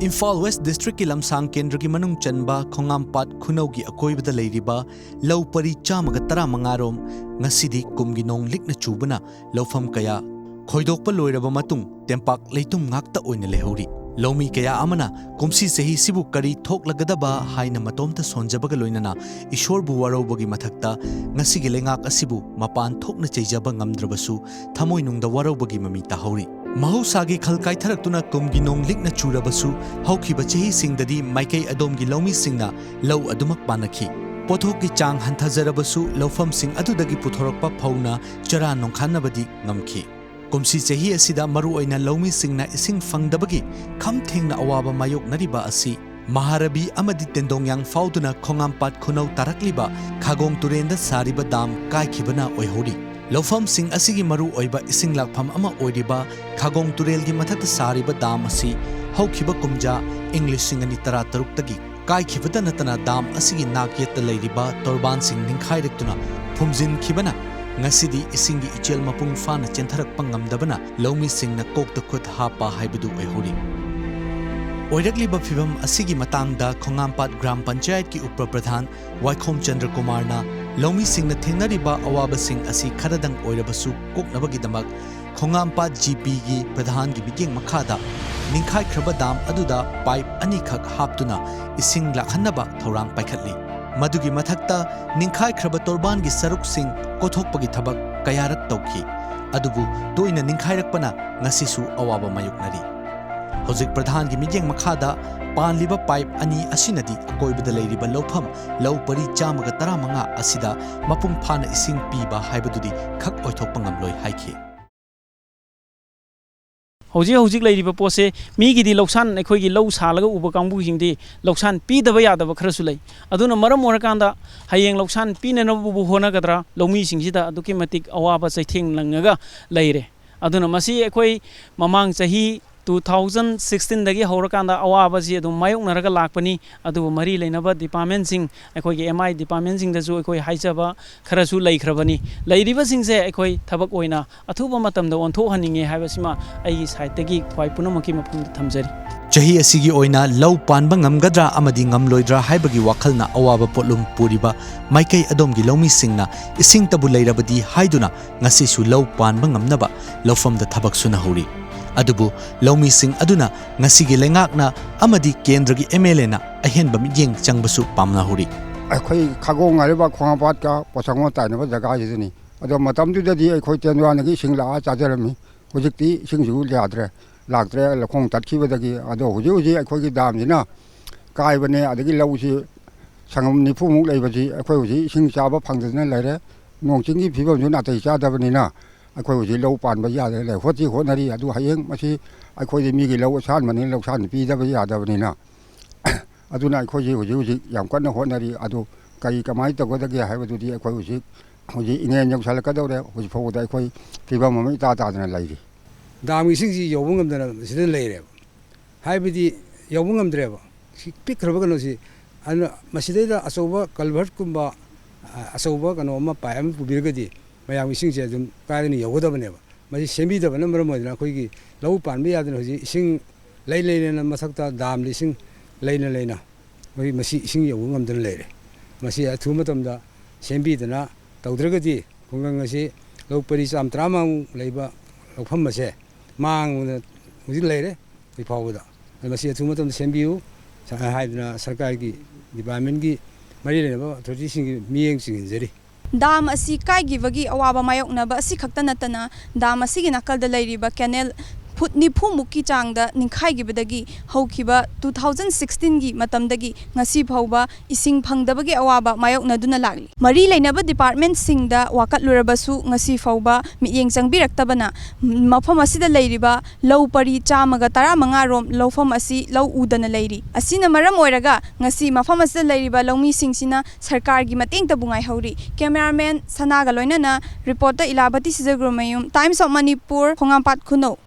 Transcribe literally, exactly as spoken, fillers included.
Imphal west ꯗꯤꯁꯇ꯭ꯔꯤꯛꯀꯤ ꯂꯝꯁꯥꯡ ꯀꯦꯟꯗ꯭ꯔꯒꯤ ꯃꯅꯨꯡ ꯆꯟꯕ ꯈꯣꯡꯉꯥꯝꯄꯥꯠ ꯈꯨꯅꯧꯒꯤ ꯑꯀꯣꯏꯕꯗ ꯂꯩꯔꯤꯕ ꯂꯧ ꯄꯔꯤ ꯆꯥꯝꯃꯒ ꯇꯔꯥꯃꯉꯥ ꯔꯣꯝ ꯉꯁꯤꯗꯤ ꯀꯨꯝꯒꯤ ꯅꯣꯡ ꯂꯤꯛꯅ ꯆꯨꯕꯅ ꯂꯧꯐꯝ ꯀꯌꯥ ꯈꯣꯏꯗꯣꯛꯄ ꯂꯣꯏꯔꯕ ꯃꯇꯨꯡ ꯇꯦꯝꯄꯥꯛ ꯂꯩꯇꯨꯝ ꯉꯥꯛꯇ ꯑꯣꯏꯅ ꯂꯩꯍꯧꯔꯤ꯫ ꯂꯧꯃꯤ ꯀꯌꯥ ꯑꯃꯅ ꯀꯨꯝꯁꯤ ꯆꯍꯤꯁꯤꯕꯨ ꯀꯔꯤ ꯊꯣꯛꯂꯒꯗꯕ ꯍꯥꯏꯅ ꯃꯇꯣꯝꯇ ꯁꯣꯟꯖꯕꯒ ꯂꯣꯏꯅꯅ ꯏꯁꯣꯔꯕꯨ ꯋꯥꯔꯧꯕꯒꯤ ꯃꯊꯛꯇ ꯉꯁꯤꯒꯤ ꯂꯩꯉꯥꯛ ꯑꯁꯤꯕꯨ ꯃꯄꯥꯟ ꯊꯣꯛꯅ ꯆꯩꯖꯕ ꯉꯝꯗ꯭ꯔꯕꯁꯨ ꯊꯃꯣꯏꯅꯨꯡꯗ ꯋꯥꯔꯧꯕꯒꯤ ꯃꯃꯤ ꯇꯥꯍꯧꯔꯤ꯫ ꯃꯍꯧꯁꯥꯒꯤ ꯈꯜ ꯀꯥꯏꯊꯔꯛꯇꯨꯅ ꯀꯨꯝꯒꯤ ꯅꯣꯡ ꯂꯤꯛꯅ ꯆꯨꯔꯕꯁꯨ ꯍꯧꯈꯤꯕ ꯆꯍꯤꯁꯤꯡꯗꯗꯤ ꯃꯥꯏꯀꯩ ꯑꯗꯣꯝꯒꯤ ꯂꯧꯃꯤꯁꯤꯡꯅ ꯂꯧ ꯑꯗꯨꯃꯛ ꯄꯥꯟꯅꯈꯤ꯫ ꯄꯣꯠꯊꯣꯛꯀꯤ ꯆꯥꯡ ꯍꯟꯊꯖꯔꯕꯁꯨ ꯂꯧꯐꯝꯁꯤꯡ ꯑꯗꯨꯗꯒꯤ ꯄꯨꯊꯣꯔꯛꯄ ꯐꯧꯅ ꯆꯔꯥ ꯅꯣꯡꯈꯥꯟꯅꯕꯗꯤ ꯉꯝꯈꯤ꯫ ꯀꯨꯝꯁꯤ ꯆꯍꯤ ꯑꯁꯤꯗ ꯃꯔꯨꯑꯣꯏꯅ ꯂꯧꯃꯤꯁꯤꯡꯅ ꯏꯁꯤꯡ ꯐꯪꯗꯕꯒꯤ ꯈꯝ ꯊꯦꯡꯅ ꯑꯋꯥꯕ ꯃꯥꯌꯣꯛꯅꯔꯤꯕ ꯑꯁꯤ ꯃꯍꯥꯔꯕꯤ ꯑꯃꯗꯤ ꯇꯦꯟꯗꯣꯡꯌꯥꯡ ꯐꯥꯎꯗꯨꯅ ꯈꯣꯡꯉꯥꯝꯄꯥꯠ ꯈꯨꯅꯧ ꯇꯥꯔꯛꯂꯤꯕ ꯈꯥꯒꯣꯡ ꯇꯨꯔꯦꯟꯗ ꯁꯥꯔꯤꯕ ꯗꯥꯝ ꯀꯥꯏꯈꯤꯕꯅ ꯑꯣꯏꯍꯧꯔꯤ꯫ ꯂꯧꯐꯝꯁꯤꯡ ꯑꯁꯤꯒꯤ ꯃꯔꯨꯑꯣꯏꯕ ꯏꯁꯤꯡ ꯂꯥꯛꯐꯝ ꯑꯃ ꯑꯣꯏꯔꯤꯕ ꯈꯥꯒꯣꯡ ꯇꯨꯔꯦꯜꯒꯤ ꯃꯊꯛꯇ ꯁꯥꯔꯤꯕ ꯗꯥꯝ ꯑꯁꯤ ꯍꯧꯈꯤꯕ ꯀꯨꯝꯖꯥ ꯏꯪ ꯂꯤꯁꯤꯡ ꯑꯅꯤ ꯇꯔꯥꯇꯔꯨꯛꯇꯒꯤ ꯀꯥꯏꯈꯤꯕꯇ ꯅꯠꯇꯅ ꯗꯥꯝ ꯑꯁꯤꯒꯤ ꯅꯥꯛ ꯌꯦꯠꯇ ꯂꯩꯔꯤꯕ ꯇꯣꯔꯕꯥꯟꯁꯤꯡ ꯅꯤꯡꯈꯥꯏꯔꯛꯇꯨꯅ ꯐꯨꯝꯖꯤꯟꯈꯤꯕꯅ ꯉꯁꯤꯗꯤ ꯏꯁꯤꯡꯒꯤ ꯏꯆꯦꯜ ꯃꯄꯨꯡ ꯐꯥꯅ ꯆꯦꯟꯊꯔꯛꯄ ꯉꯝꯗꯕꯅ ꯂꯧꯃꯤꯁꯤꯡꯅ ꯀꯣꯛꯇ ꯈꯨꯠ ꯍꯥꯞꯄ ꯍꯥꯏꯕꯗꯨ ꯑꯣꯏꯍꯧꯔꯤ꯫ ꯑꯣꯏꯔꯛꯂꯤꯕ ꯐꯤꯚꯝ ꯑꯁꯤꯒꯤ ꯃꯇꯥꯡꯗ ꯈꯣꯡꯉꯥꯝꯄꯥꯠ ꯒ꯭ꯔꯥꯝ ꯄꯟꯆꯥꯌꯠꯀꯤ ꯎꯄ ꯄ꯭ꯔꯙꯥꯟ ꯋꯥꯏꯈꯣꯝ ꯆꯟꯗ꯭ꯔ ꯀꯨꯃꯥꯔꯅ ꯂꯧꯃꯤꯁꯤꯡꯅ ꯊꯦꯡꯅꯔꯤꯕ ꯑꯋꯥꯕꯁꯤꯡ ꯑꯁꯤ ꯈꯔꯗꯪ ꯑꯣꯏꯔꯕꯁꯨ ꯀꯣꯛꯅꯕꯒꯤꯗꯃꯛ ꯈꯣꯡꯉꯥꯝꯄꯥꯠ ꯖꯤ ꯄꯤꯒꯤ ꯄ꯭ꯔꯙꯥꯟꯒꯤ ꯃꯤꯠꯌꯦꯡ ꯃꯈꯥꯗ ꯅꯤꯡꯈꯥꯏꯈ꯭ꯔꯕ ꯗꯥꯝ ꯑꯗꯨꯗ ꯄꯥꯏꯞ ꯑꯅꯤꯈꯛ ꯍꯥꯞꯇꯨꯅ ꯏꯁꯤꯡ ꯂꯥꯛꯍꯟꯅꯕ ꯊꯧꯔꯥꯡ ꯄꯥꯏꯈꯠꯂꯤ꯫ ꯃꯗꯨꯒꯤ ꯃꯊꯛꯇ ꯅꯤꯡꯈꯥꯏꯈ꯭ꯔꯕ ꯇꯣꯔꯕꯥꯟꯒꯤ ꯁꯔꯨꯛꯁꯤꯡ ꯀꯣꯊꯣꯛꯄꯒꯤ ꯊꯕꯛ ꯀꯌꯥꯔꯛ ꯇꯧꯈꯤ꯫ ꯑꯗꯨꯕꯨ ꯇꯣꯏꯅ ꯅꯤꯡꯈꯥꯏꯔꯛꯄꯅ ꯉꯁꯤꯁꯨ ꯑꯋꯥꯕ ꯃꯥꯌꯣꯛꯅꯔꯤ꯫ ꯍꯧꯖꯤꯛ ꯄ꯭ꯔꯙꯥꯟꯒꯤ ꯃꯤꯠꯌꯦꯡ ꯃꯈꯥꯗ ꯄꯥꯟꯂꯤꯕ ꯄꯥꯏꯞ ꯑꯅꯤ ꯑꯁꯤꯅꯗꯤ ꯑꯀꯣꯏꯕꯗ ꯂꯩꯔꯤꯕ ꯂꯧꯐꯝ ꯂꯧ ꯄꯔꯤ ꯆꯥꯝꯃꯒ ꯇꯔꯥꯃꯉꯥ ꯑꯁꯤꯗ ꯃꯄꯨꯡ ꯐꯥꯅ ꯏꯁꯤꯡ ꯄꯤꯕ ꯍꯥꯏꯕꯗꯨꯗꯤ ꯈꯛ ꯑꯣꯏꯊꯣꯛꯄ ꯉꯝꯂꯣꯏ ꯍꯥꯏꯈꯤ꯫ ꯍꯧꯖꯤꯛ ꯍꯧꯖꯤꯛ ꯂꯩꯔꯤꯕ ꯄꯣꯠꯁꯦ ꯃꯤꯒꯤꯗꯤ ꯂꯧꯁꯥꯟ, ꯑꯩꯈꯣꯏꯒꯤ ꯂꯧ ꯁꯥꯜꯂꯒ ꯎꯕ ꯀꯥꯡꯕꯨꯁꯤꯡꯗꯤ ꯂꯧꯁꯥꯟ ꯄꯤꯗꯕ ꯌꯥꯗꯕ ꯈꯔꯁꯨ ꯂꯩ꯫ ꯑꯗꯨꯅ ꯃꯔꯝ ꯑꯣꯏꯔꯀꯥꯟꯗ ꯍꯌꯦꯡ ꯂꯧꯁꯥꯟ ꯄꯤꯅꯅꯕꯕꯨ ꯍꯣꯠꯅꯒꯗ꯭ꯔꯥ, ꯂꯧꯃꯤꯁꯤꯡꯁꯤꯗ ꯑꯗꯨꯛꯀꯤ ꯃꯇꯤꯛ ꯑꯋꯥꯕ ꯆꯩꯊꯦꯡ ꯅꯪꯉꯒ ꯂꯩꯔꯦ꯫ ꯑꯗꯨꯅ ꯃꯁꯤ ꯑꯩꯈꯣꯏ ꯃꯃꯥꯡ ꯆꯍꯤ two thousand sixteen ꯗꯒꯤ ꯍꯧꯔꯀꯥꯟꯗ ꯑꯋꯥꯕꯁꯤ ꯑꯗꯨꯝ ꯃꯥꯌꯣꯛꯅꯔꯒ ꯂꯥꯛꯄꯅꯤ꯫ ꯑꯗꯨꯕꯨ ꯃꯔꯤ ꯂꯩꯅꯕ department ꯁꯤꯡ, ꯑꯩꯈꯣꯏꯒꯤ M I department ꯁꯤꯡꯗꯁꯨ ꯑꯩꯈꯣꯏ ꯍꯥꯏꯖꯕ ꯈꯔꯁꯨ ꯂꯩꯈ꯭ꯔꯕꯅꯤ꯫ ꯂꯩꯔꯤꯕꯁꯤꯡꯁꯦ ꯑꯩꯈꯣꯏ ꯊꯕꯛ ꯑꯣꯏꯅ ꯑꯊꯨꯕ ꯃꯇꯝꯗ ꯑꯣꯟꯊꯣꯛꯍꯟꯅꯤꯡꯉꯦ ꯍꯥꯏꯕꯁꯤꯃ ꯑꯩꯒꯤ side ꯇꯒꯤ ꯈ꯭ꯋꯥꯏ ꯄꯨꯝꯅꯃꯛꯀꯤ ꯃꯐꯝꯗ ꯊꯝꯖꯔꯤ꯫ ꯆꯍꯤ ꯑꯁꯤꯒꯤ ꯑꯣꯏꯅ ꯂꯧ ꯄꯥꯟꯕ ꯉꯝꯒꯗ꯭ꯔꯥ ꯑꯃꯗꯤ ꯉꯝꯂꯣꯏꯗ꯭ꯔꯥ ꯍꯥꯏꯕꯒꯤ ꯋꯥꯈꯜꯅ ꯑꯋꯥꯕ ꯄꯣꯠꯂꯨꯝ ꯄꯨꯔꯤꯕ ꯃꯥꯏꯀꯩ ꯑꯗꯣꯝꯒꯤ ꯂꯧꯃꯤꯁꯤꯡꯅ ꯏꯁꯤꯡꯇꯕꯨ ꯂꯩꯔꯕꯗꯤ ꯍꯥꯏꯗꯨꯅ ꯉꯁꯤꯁꯨ ꯂꯧ ꯄꯥꯟꯕ ꯉꯝꯅꯕ ꯂꯧꯐꯝꯗ ꯊꯕꯛ ꯁꯨꯅꯍꯧꯔꯤ꯫ ꯑꯗꯨꯕꯨ ꯂꯧꯃꯤꯁꯤꯡ ꯑꯗꯨꯅ ꯉꯁꯤꯒꯤ ꯂꯩꯉꯥꯛꯅ ꯑꯃꯗꯤ ꯀꯦꯟꯗ꯭ꯔꯒꯤ ꯑꯦꯝ ꯑꯦꯜ ꯑꯦꯅ ꯑꯍꯦꯟꯕ ꯃꯤꯠꯌꯦꯡ ꯆꯪꯕꯁꯨ ꯄꯥꯝꯅꯍꯧꯔꯤ꯫ ꯑꯩꯈꯣꯏ ꯈꯥꯒꯣꯡ ꯍꯥꯏꯔꯤꯕ ꯈꯣꯡꯍꯥꯝꯄꯥꯠꯀ ꯄꯣꯠꯁꯪꯕꯝ ꯇꯥꯏꯅꯕ ꯖꯒꯥꯁꯤꯗꯅꯤ꯫ ꯑꯗꯣ ꯃꯇꯝꯗꯨꯗꯗꯤ ꯑꯩꯈꯣꯏ ꯇꯦꯟꯋꯥꯟꯗꯒꯤ ꯏꯁꯤꯡ ꯂꯥꯛꯑ ꯆꯥꯖꯔꯝꯃꯤ꯫ ꯍꯧꯖꯤꯛꯇꯤ ꯏꯁꯤꯡꯁꯨ ꯌꯥꯗ꯭ꯔꯦ, ꯂꯥꯛꯇ꯭ꯔꯦ, ꯂꯧꯈꯣꯡ ꯇꯠꯈꯤꯕꯗꯒꯤ꯫ ꯑꯗꯣ ꯍꯧꯖꯤꯛ ꯍꯧꯖꯤꯛ ꯑꯩꯈꯣꯏꯒꯤ ꯗꯥꯝꯁꯤꯅ ꯀꯥꯏꯕꯅꯦ, ꯑꯗꯒꯤ ꯂꯧꯁꯤ ꯁꯪꯒꯝ ꯅꯤꯐꯨꯃꯨꯛ ꯂꯩꯕꯁꯤ ꯑꯩꯈꯣꯏ ꯍꯧꯖꯤꯛ ꯏꯁꯤꯡ ꯆꯥꯕ ꯐꯪꯗꯗꯅ ꯂꯩꯔꯦ꯫ ꯅꯣꯡ ꯆꯤꯡꯒꯤ ꯐꯤꯕꯝꯁꯨ ꯅꯥꯇꯩ ꯆꯥꯗꯕꯅꯤꯅ ꯑꯩꯈꯣꯏ ꯍꯧꯖꯤꯛ ꯂꯧ ꯄꯥꯟꯕ ꯌꯥꯗꯅ ꯂꯩ꯫ ꯍꯣꯠꯇꯤ ꯍꯣꯠꯅꯔꯤ, ꯑꯗꯨ ꯍꯌꯦꯡ ꯃꯁꯤ ꯑꯩꯈꯣꯏꯗꯤ ꯃꯤꯒꯤ ꯂꯧ ꯑꯁꯥꯟꯕꯅꯤꯅ ꯂꯧꯁꯥꯟ ꯄꯤꯗꯕ ꯌꯥꯗꯕꯅꯤꯅ꯫ ꯑꯗꯨꯅ ꯑꯩꯈꯣꯏꯁꯤ ꯍꯧꯖꯤꯛ ꯍꯧꯖꯤꯛ ꯌꯥꯝ ꯀꯟꯅ ꯍꯣꯠꯅꯔꯤ꯫ ꯑꯗꯨ ꯀꯔꯤ ꯀꯃꯥꯏꯅ ꯇꯧꯒꯗꯒꯦ ꯍꯥꯏꯕꯗꯨꯗꯤ ꯑꯩꯈꯣꯏ ꯍꯧꯖꯤꯛ, ꯍꯧꯖꯤꯛ ꯏꯉꯦꯟ ꯌꯧꯁꯜꯂꯛꯀꯗꯧꯔꯦ꯫ ꯍꯧꯖꯤꯛ ꯐꯥꯎꯕꯗ ꯑꯩꯈꯣꯏ ꯐꯤꯕꯝ ꯑꯃ ꯏꯇꯥ ꯇꯥꯗꯅ ꯂꯩꯔꯤ꯫ ꯗꯥꯝꯒꯤ ꯏꯁꯤꯡꯁꯤ ꯌꯧꯕ ꯉꯝꯗꯅ ꯁꯤꯗ ꯂꯩꯔꯦꯕ꯫ ꯍꯥꯏꯕꯗꯤ ꯌꯧꯕ ꯉꯝꯗ꯭ꯔꯦꯕ꯫ ꯁꯤ ꯄꯤꯛꯈ꯭ꯔꯕ ꯀꯩꯅꯣꯁꯤ꯫ ꯑꯗꯨꯅ ꯃꯁꯤꯗꯩꯗ ꯑꯆꯧꯕ ꯀꯜꯚꯔꯠꯀꯨꯝꯕ, ꯑ, ꯑꯆꯧꯕ ꯀꯩꯅꯣ ꯑꯃ, ꯄꯥꯏꯞ ꯑꯃ ꯄꯨꯕꯤꯔꯒꯗꯤ ꯃꯌꯥꯝꯒꯤ ꯏꯁꯤꯡꯁꯦ ꯑꯗꯨꯝ ꯀꯥꯏꯗꯅ ꯌꯧꯒꯗꯕꯅꯦꯕ꯫ ꯃꯁꯤ ꯁꯦꯝꯕꯤꯗꯕꯅ ꯃꯔꯝ ꯑꯣꯏꯗꯅ ꯑꯩꯈꯣꯏꯒꯤ ꯂꯧ ꯄꯥꯟꯕ ꯌꯥꯗꯅ ꯍꯧꯖꯤꯛ ꯏꯁꯤꯡ ꯂꯩ ꯂꯩꯅ, ꯃꯊꯛꯇ ꯗꯥꯝꯗ ꯏꯁꯤꯡ ꯂꯩꯅ ꯂꯩꯅ ꯑꯩꯈꯣꯏ ꯃꯁꯤ ꯏꯁꯤꯡ ꯌꯧꯕ ꯉꯝꯗꯅ ꯂꯩꯔꯦ꯫ ꯃꯁꯤ ꯑꯊꯨꯕ ꯃꯇꯝꯗ ꯁꯦꯝꯕꯤꯗꯅ ꯇꯧꯗ꯭ꯔꯒꯗꯤ ꯈꯨꯡꯒꯪ ꯑꯁꯤ ꯂꯧ ꯄꯔꯤ ꯆꯥꯝ ꯇꯔꯥꯃꯉꯥꯃꯨꯛ ꯂꯩꯕ ꯂꯧꯐꯝ ꯑꯁꯦ ꯃꯥꯡꯗꯅ ꯍꯧꯖꯤꯛ ꯂꯩꯔꯦ ꯍꯧꯖꯤꯛ ꯐꯥꯎꯕꯗ꯫ ꯑꯗꯨ ꯃꯁꯤ ꯑꯊꯨꯕ ꯃꯇꯝꯗ ꯁꯦꯝꯕꯤꯌꯨ ꯍꯥꯏꯗꯅ ꯁꯔꯀꯥꯔꯒꯤ ꯗꯤꯄꯥꯔꯠꯃꯦꯟꯒꯤ ꯃꯔꯤ ꯂꯩꯅꯕ ꯑꯣꯊꯣꯔꯤꯇꯤꯁꯤꯡꯒꯤ ꯃꯤꯠꯌꯦꯡ ꯆꯤꯡꯁꯤꯟꯖꯔꯤ꯫ ꯗꯥꯝ ꯑꯁꯤ ꯀꯥꯏꯈꯤꯕꯒꯤ ꯑꯋꯥꯕ ꯃꯥꯌꯣꯛꯅꯕ ꯑꯁꯤꯈꯛꯇ ꯅꯠꯇꯅ, ꯗꯥꯝ ꯑꯁꯤꯒꯤ ꯅꯥꯀꯜꯗ ꯂꯩꯔꯤꯕ ꯀꯦꯅꯦꯜ ꯐꯨꯠ ꯅꯤꯐꯨ ꯃꯨꯛꯀꯤ ꯆꯥꯡꯗ ꯅꯤꯡꯈꯥꯏꯈꯤꯕꯗꯒꯤ ꯍꯧꯈꯤꯕ ꯇꯨ ꯊꯥꯎꯖꯟ ꯁꯤꯛꯁꯇꯤꯟꯒꯤ ꯃꯇꯝꯗꯒꯤ ꯉꯁꯤ ꯐꯥꯎꯕ ꯏꯁꯤꯡ ꯐꯪꯗꯕꯒꯤ ꯑꯋꯥꯕ ꯃꯥꯌꯣꯛꯅꯗꯨꯅ ꯂꯥꯛꯂꯤ꯫ ꯃꯔꯤ ꯂꯩꯅꯕ ꯗꯤꯄꯥꯔꯠꯃꯦꯟꯠꯁꯤꯡꯗ ꯋꯥꯀꯠꯂꯨꯔꯕꯁꯨ ꯉꯁꯤ ꯐꯥꯎꯕ ꯃꯤꯠꯌꯦꯡ ꯆꯪꯕꯤꯔꯛꯇꯕꯅ ꯃꯐꯝ ꯑꯁꯤꯗ ꯂꯩꯔꯤꯕ ꯂꯧ ꯄꯔꯤ ꯆꯥꯝꯃꯒ ꯇꯔꯥꯃꯉꯥ ꯔꯣꯝ ꯂꯧꯐꯝ ꯑꯁꯤ ꯂꯧ ꯎꯗꯅ ꯂꯩꯔꯤ꯫ ꯑꯁꯤꯅ ꯃꯔꯝ ꯑꯣꯏꯔꯒ ꯉꯁꯤ ꯃꯐꯝ ꯑꯁꯤꯗ ꯂꯩꯔꯤꯕ ꯂꯧꯃꯤꯁꯤꯡꯁꯤꯅ ꯁꯔꯀꯥꯔꯒꯤ ꯃꯇꯦꯡꯇꯕꯨ ꯉꯥꯏꯍꯧꯔꯤ꯫ ꯀꯦꯃꯦꯔꯥꯃꯦꯟ ꯁꯅꯥꯒ ꯂꯣꯏꯅꯅ ꯔꯤꯄꯣꯔꯇꯔ ꯏꯂꯥꯕꯇꯤ ꯁꯤꯖꯒ꯭ꯔꯨꯃꯌꯨꯝ, Times of Manipur, ꯈꯣꯡꯉꯥꯝꯄꯥꯠ ꯈꯨꯅꯧ꯫